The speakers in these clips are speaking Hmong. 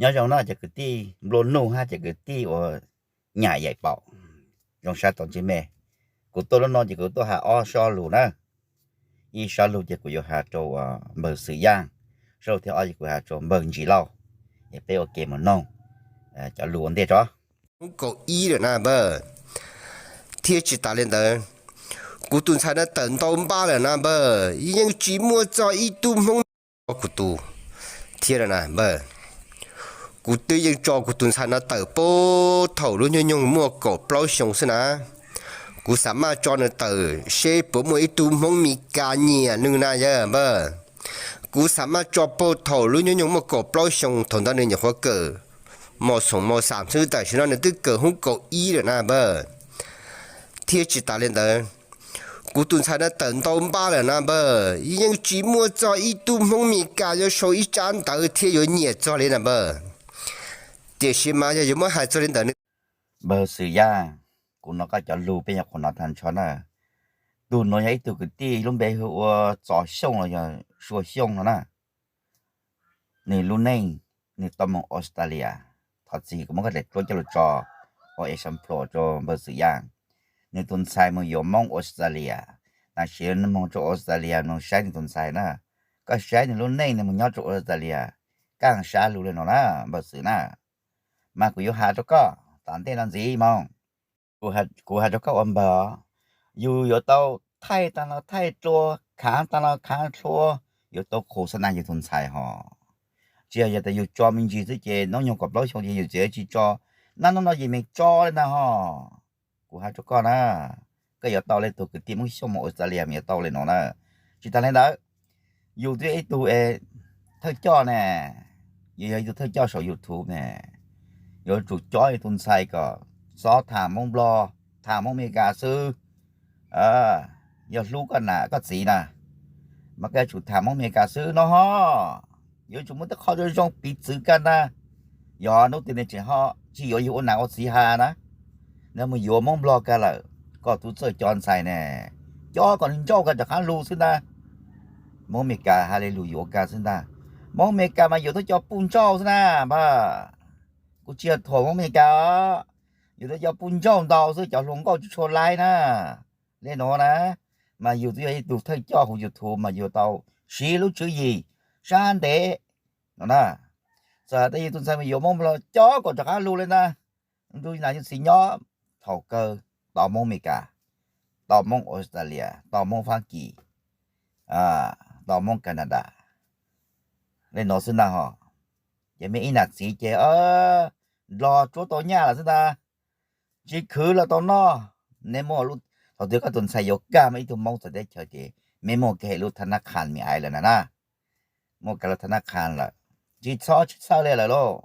Nyob zoo no cov kwv tij nplua nuj hab cov kwv tij uas nyam yaim paum, zoo sab tau ntsej me. Kuv tuaj lub no ces kuv tuaj has ob sob lug na. Ib sob lug ces kuv yuav has rau npawg Xwm Yaj, sob lug thib ob ces kuv has rau npawg Ntsis Lauj, es peb ua ke mus noog cov lug ua ntej tso. Hub kaum ib lawm na npawg, thiab tsis tas li ntawd, kuv tus ntxhais na tawm ntau npab lawm na npawg, yeej tsis muaj txog ib tug Hmoob kuv tus thiab na npawg. Kuv twb yeej tso kuv tus ntxhais no tawm puag thaum lub hnub nyoog muaj kaum plaub xyoo xwb na. Kuv xav maj tso nws tawm seb puas muaj ib tug Hmoob Mes Kas nyiam nws na yawg npawg. Kuv xav maj tso puag thaum lub hnub nyoog muaj kaum plaub xyoo, thaum ntawd nws nyuam qhuav kawm mos xoom mos xam xwb, tam sim no nws twb kawm hub kaum ib lawm na npawg. Thiab tsis tas li ntawd, kuv tus ntxhais na tawm ntau npab lawm na npawg, yeej tsis muaj txog ib tug Hmoob Mes Kas yuav sau ib tsab ntawv thiab yuav nyiam txog li na npawg. Tiam sis mas yog yuav muab hais txog li ntawm nws, npawg Xwm Yaj, kuv hnov koj cov lug peb nyuam qhuav hnov tag nrho na. Tus nuav yog ib tug kwv tij lub npe hu ua Txos Xyooj los yog Sua Xyooj no na. Nws lub neej, nws tau moog Australia. Thov txim kuv muab koj daim duab coj lug tso ua example rau npawg Xwm Yaj. Nws tus ntxhais moog yuav Moob Australia, tam sim nws moog rau Australia moog saib nws tus ntxhais na. Koj saib nws lub neej nws moog nyob rau Australia, kaaj sab lug li no na npawg Xwm na. Mas kuv yuav has rau koj tom ntej no ntxiv moog. Kuv has rau koj ua npawg, yus yuav tau thaij taag no thaij dlua, khaav taag no khaav dlua, yuav tau qhus xab na yug tus ntxhais hos. Tsis yog tas yus tso me ntsis xwb ces noob nyoog kaum plaub xyoo ces yus tseem tsis tso, nab nub no yeej meem tso li ntag hos. Kuv has rau koj na, koj yuav tau le tug kwv tij Moob Xyooj moog Australia mas yuav tau le no na. Tsis taag le ntawd, yus twb yog ib tug thawj coj ne, yus yog ib tug thawj coj saum YouTube ne, yuav tsum cob yus tus ntxhais kom xob tham Moob Nplog, tham Moob Amelikas xwb. Yog hlub koj nam koj txiv na, mas koj yuav tsum tham Moob Amelikas xwb no hos. Yuav tsum muaj tej qho zoo zoo piv txwv kag ntag. Yog hnub twg nws tseem ho tsis yuav yus ua nam ua txiv has na, nws mus yuav Moob Nplog kag lawm, koj tub txawj cob ntxhais ne, cob kom nws ntsauj kag rov qab lug xwb ntag. Moob Amelikas has le lug yuav kag xwb ntag. Moob Amelikas mas yuav tub cov puj ntsauj xwb na npawg. Kuv tsis yog thuam Moob Amelikas os, yus tub cov puj ntsauj ntau xwb, cov hluas nkauj tsis tshua laib na. Le nuav na, mas yus twb yog ib tug thawj coj huv YouTube mas yus tau siv lub tswv yim sab ntev no na. Txawm has tas yus tus ntxhais mus yuav Moob Nplog cob kom rov qab lug le ntag, nrug nam yug txiv nyob, thaum kawg tau Moob Amelikas, tau Moob Australia, tau Moob Fab Kis, tau Moob Canada, le nuav xwb ntag hos. Ces mej ib nam txiv ces nplog tsuab tau nyaj lawm xwb ntag, tsis khwv los tau noj. Nej muaj, thaum twg koj tus ntxhais yuav kag mej ib tug Moob txawv teb chaws ces mej muaj kag lub tha nab qhas me aiv lawm na na, muaj kag lub tha nab qhas lawm, tsis txhob tsis txhawj li lawm lauj.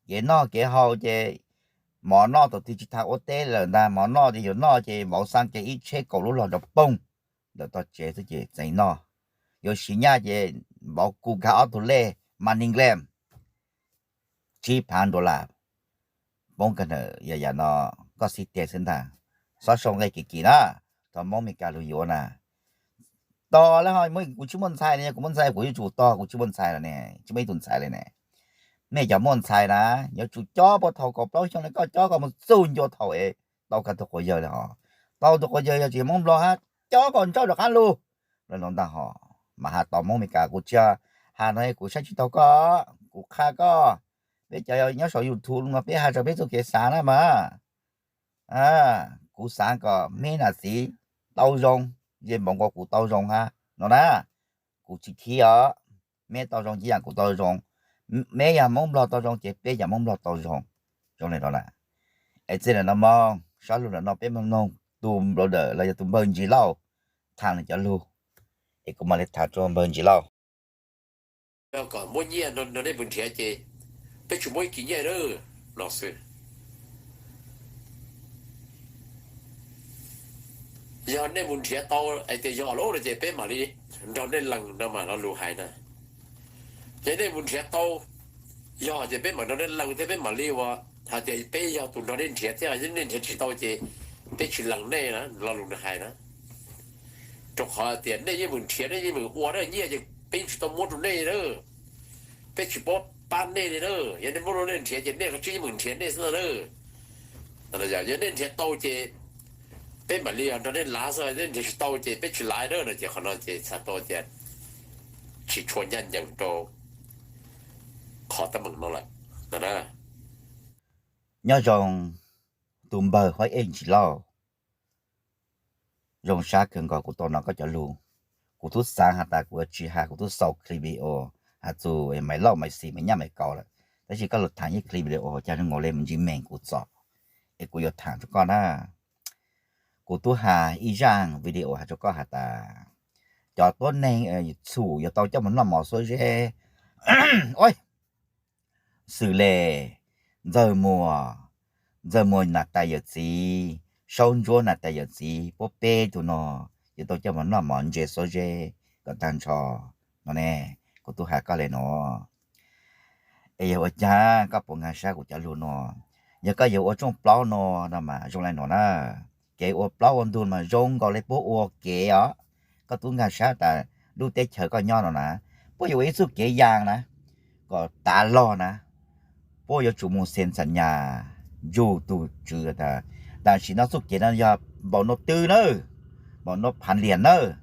Kev noj kev haus ces mov noj thaum twg tsis tas ua teb lawm ntag, mov noj ces yuav noj ces vauv xaa ke ib tsheb kaum lub log nrov poog ntawm tog tsev xwb ces txeev noj. Yuav siv nyaj ces vauv kuj kag ob tug lej Money Gram tsib phav dollar poob kag ntawm yam yam no, koj xib tiag xwb ntag. Xob sau nqe kim kim na, thaum Moob Amelikas lug yuav na. Tos le ho, kuv tsis muaj ntxhais ne, yog kuv muaj ntxhais kuv yuav tsum tog, kuv tsis muaj ntxhais lawm ne, tsis muaj ib tug ntxhais li ne. Mej cov muaj ntxhais na, yuav tsum cob puag thaum kaum plaub xyoo le, koj cob kom mus txug ncua thaum es tau kag tug quas yawg li hos. Tau tug quas yawg yog tsis Moob Nplog hab, cob kom ntsauj rov qab lug. Le nuav ntag hos, mas has tau Moob Amelikas kuv tsis has no kuv saib tsis taug koj, kuv qha koj, peb cov nyob saum YouTube no peb has rau peb txuj kev xav na mas. Kuv xav kom meb nam txiv tau zoo, yeej npaum nkaus kuv tau zoo hab no na. Kuv tsis khib os, meb tau zoo ib yam kuv tau zoo, meb yog Moob Nplog tau zoo ces peb yog Moob Nplog tau zoo. Zoo li no na. Es txij ntawm no moog, sab lug ntawm no peb moog noog tus brother los yog tus npawg Ntsis Lauj tham nws cov lug, es kuv mam li tham rua npawg Ntsis Lauj. Kom muab nyiaj nrog nej mus nrhiav ces peb tsis muab ib kis nyiaj na, no xwb. Yog nej mus nrhiav tau hais tias yog lawm no ces peb mam li nrog nej lees no mas lo lus hais na. Ces nej mus nrhiav tau, yog ces peb mam nrog nej lees thiab peb mam li ua, hais tias peb yog tus nrog nej nrhiav thiab, nej nrhiav tsis tau ces peb tsis lees nej na, lo lus nws hais na. Rau qhov tias nej yeej mus nrhiav, nej yeej mus ua na, nyiaj ces peb yeej tsis tau muab rau nej na. Peb tsis paub pab nej li na. Yog nej muaj lub nej nrhiav ces nej kav tsij yeej meem nrhiav nej xwb na. Yog nej nrhiav tau ces peb mam li nrog nej lav xwb, nej nrhiav tsis tau ces peb tsis lav na no ces qhov no ces txhais tau tias tsis tshua ncaj ncees rau qhov teeb meem no lawm. Nyob zoo tus npawg Huab Ej Ntsis Lauj, zoo sab kawg nkaus kuv tau hnov koj cov lus. Kuv twb xav has tas kuv yuav tsis has, kuv twb xaus clip video has txug Maiv Lauj Maiv Xis Maiv Nyaj Maiv Kaus lawm, tab sis koj los tham ib clip video cas zoo nkaus li mus ntsis meem kuv txom, es kuv yuav tham rau koj na. Kuv twb has ib zaj video has rau koj has tas cov tuab neeg txhum yuav tau coj mus noj mov xuab zeb, xws le Ntxawg Muas, Ntxawg Muas nas tais yawm txiv, Saub Ntsuab nas tais yawm txiv, puab peb tug no yuav tau coj mus noj mov ntse xuab zeb kom tag nrho no ne. Kuv twb has koj li no, es yog ua cas koj puas nkag siab kuv cov lus no? Yog koj yuav ua tshooj plaub no no mas zoo li no na. Kev ua plaub ua ntug mas zoo nkaus li puab ua kev os. Koj twb nkag siab tas lub teb chaws koj nyob no na, puab yuav ua ib txuj kev yas na, kom tav log na, puab yuav tsum mus xees xam nyas nrug tug tswv tas tam sim no txuj kev no yog npaum no twg nawb, npaum no phav liam nawb.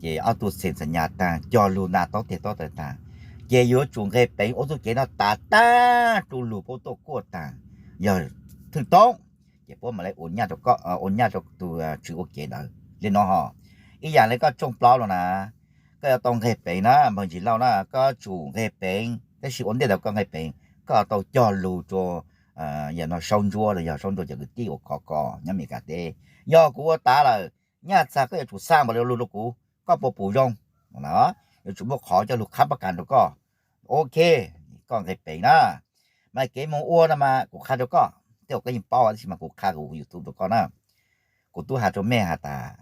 Ces ob tug xees xam nyas taag, cog lug ntaag, taub teg taub taw taag, ces yuav tsum nqeg peev ua txuj kev no tas taag rua lug puab tuaj kuaj taag. Yog thwj toob ces puab mam le ua nyaj rau tug tswv ua kev ntawd li no ho. Ib yam li koj tshooj plaub no na, koj yuav tau nqeg peev na, npawg Ntsis Lauj na, koj tsum nqeg peev, tab sis ua ntej ntawd koj nqeg peev koj tau cog lug rua yam no Saub Ntsuab los yog Saub Ntsuab cov kwv tij uas khov kho nyob Meskas teb. Yog kuv ua tas lawm, nyaj txag koj yuav tsum xa npaum li lug rau kuv, koj puas pum zoo? Yuav tsum muaj qhov coj lug qhab pab kas rau koj. Ok, koj nqeg peev na. Mas kev moog ua no mas kuv qha rau koj, tej uas koj yeej paub tab sis mas kuv qha kuv YouTube rau koj na. Kuv tub has rau mej has tas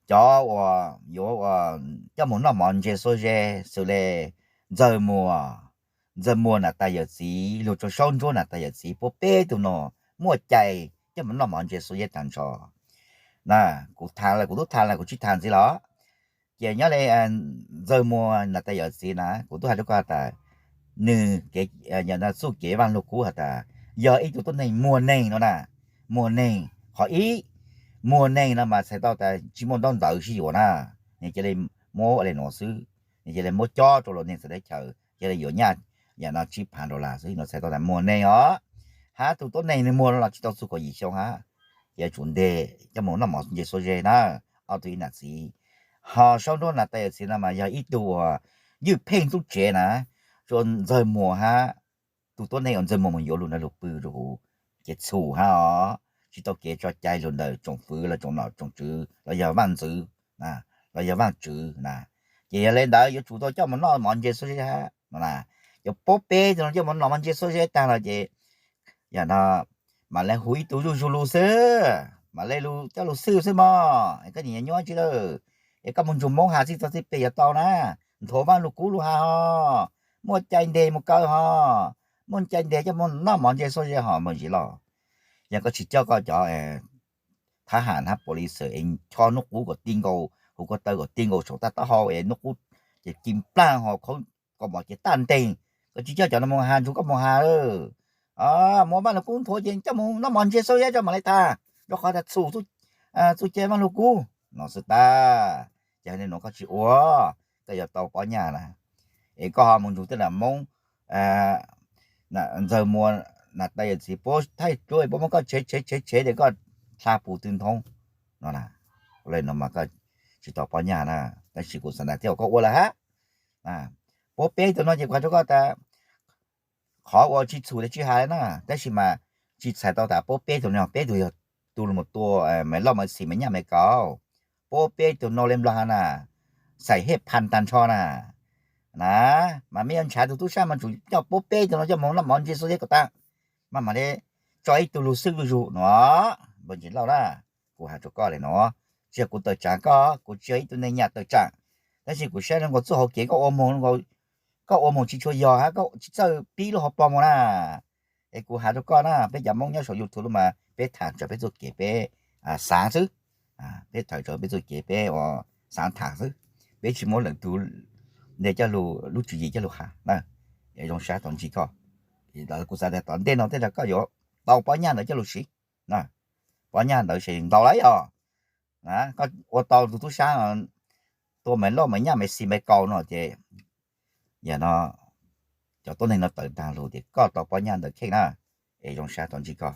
cov uas yuav coj moog noj mov ntse xuab ze xws le Ntxawg Muas, Ntxawg Muas nam tais yawm txiv lug rua Saub Ntsuab nam tais yawm txiv, puab peb tug no muaj cai coj moog noj mov ntse xuab ze taag nrho. Na, kuv thaam lawm, kuv tub thaam lawm, kuv tsis thaam ntxiv los. Ces nyob li Ntxawg Muas nam tais yawm txiv na, kuv tub has rau koj tas nwg txuj kev vaaj lug kub has tas yog ib tug tuab neeg muag neeg no na. Muag neeg, qhov ib, muag neeg no mas txhais tau tas tsis muaj ntaub ntawv sib yuav na, nwg cia li muab ua le nuav xwb, nwg cia li muab cob rua luas neeg txawv teb chaws, cia li yuav nyaj yam no tsib phaav dollar xwb no txhais tau tas muag neeg os. Hab tug tuab neeg nwg muag no los tsis tau txug kaum yim xyoo hab, ces yuav tsum ntes coj moog noj mov ntse xuab ze na, ob tug ib nam txiv. Ho Saub Ntsuab nam tais yawm txiv no mas yog ib tug uas ywj pheej tub tsev na, rua Ntxawg Muas hab tug tuab neeg uas Ntxawg Muas moog yuav lug ntawd lug pw rua huv, ces txhum hab os, tsis tau kev tso cai lug ntawm tsoom fwv los tsoom nom tsoom tswv los yog vaaj ntxwv, los yog vaaj tswv na. Ces yog le ntawd yuav tsum tau coj moog noj mov ntse xuab ze hab no na. Cov puab peb tug no coj moog noj mov ntse xuab ze taag lawm ces yam no mam le hu ib tug zuj zug lug xwb, mam le coj lug xwb xwb mog, es koj nyiam nyuaj tsi lawm, es koj moog nrug Moob has txij txog txij peg yuav tau na. Nthuav vaaj lug kub lug has hos, muaj cai ntes mus kaw hos, muaj cai ntes coj moog noj mov ntse xuab ze hos npawg Ntsis Lauj. Yog koj tsis coj koj cov thab ham hab puas lis xwm es cho nub qub kom ti nkaus, hu ko taw kom ti nkaus saum taj taub hau es nub qub ces ci nplaag hos khaub kaus mom ces taj nteeg, koj tsis coj cov no moog has, nrug koj moog has lawm. Muaj vaaj lug kub nthuav ces coj moog noj mov ntse xuab ze coj mam le taag, rua qhov tas txhum txuj cai vaaj lug kub no xwb tag. Ces le nuav koj tsis ua, koj yuav tau pob nyaj na. Es koj ho moog nrug tej nam Moob, Ntxawg Muas nam tais yawm txiv puab thaij duab puab muab koj tshev tshev tshev tshev ces koj dlha pus tw nthoob no na. Le nuav mas koj tsis tau pob nyaj na, tab sis kuv xav tas tej uas koj ua lawm hab. Puab peb tug no ces kuv has rua koj tas qhov uas tsis txhum ces tsis has le na, tab sis mas tsis txhais tau tas puab peb tug no, peb tug yog tug lug mus tua Maiv Lauj Maiv Xis Maiv Nyaj Maiv Kaus, puab peb tug no le nplog has na, xais hej phan taag nrho na. Na, mas mej yuav nrhav tug tub sab mas tsum coj puab peb tug no coj moog noj mov ntse xuab ze kom taag, mas mam le tso ib tug lug xwb zuj zug no. Npawg Ntsis Lauj na, kuv has rua koj le nuav, tsis yog kuv tawm tsaam koj, kuv tsis yog ib tug neeg nyam tawm tsaam, tab sis kuv saib zoo nkaus txuj hauv kev koj ua moog, koj ua moog tsis tshua yog hab koj tsis txawj pib lub hauv paug moog na. Es kuv has rua koj na, peb cov Moob nyob saum YouTube lub mas peb tham tsawg peb txuj kev peb xaav xwb, peb tham tsawg peb txuj kev peb ua xaav tham xwb, peb tsis muab leej tug nte coj lug lub tswv yim coj lug has na. Zoo sab tau ntsib koj. Kuv xav tias tom ntej no tej zaum koj yuav tau pob nyaj ntawd coj los siv. Pob nyaj ntawd ces ntau lawm yog, koj ua tau tus tub sab tua me loj me nyaj me xis me kaus no ces yog no cov tuab neeg no tawm tag lus tias koj tau pob nyaj ntawd kheej na, es zoo sab tau ntsib koj.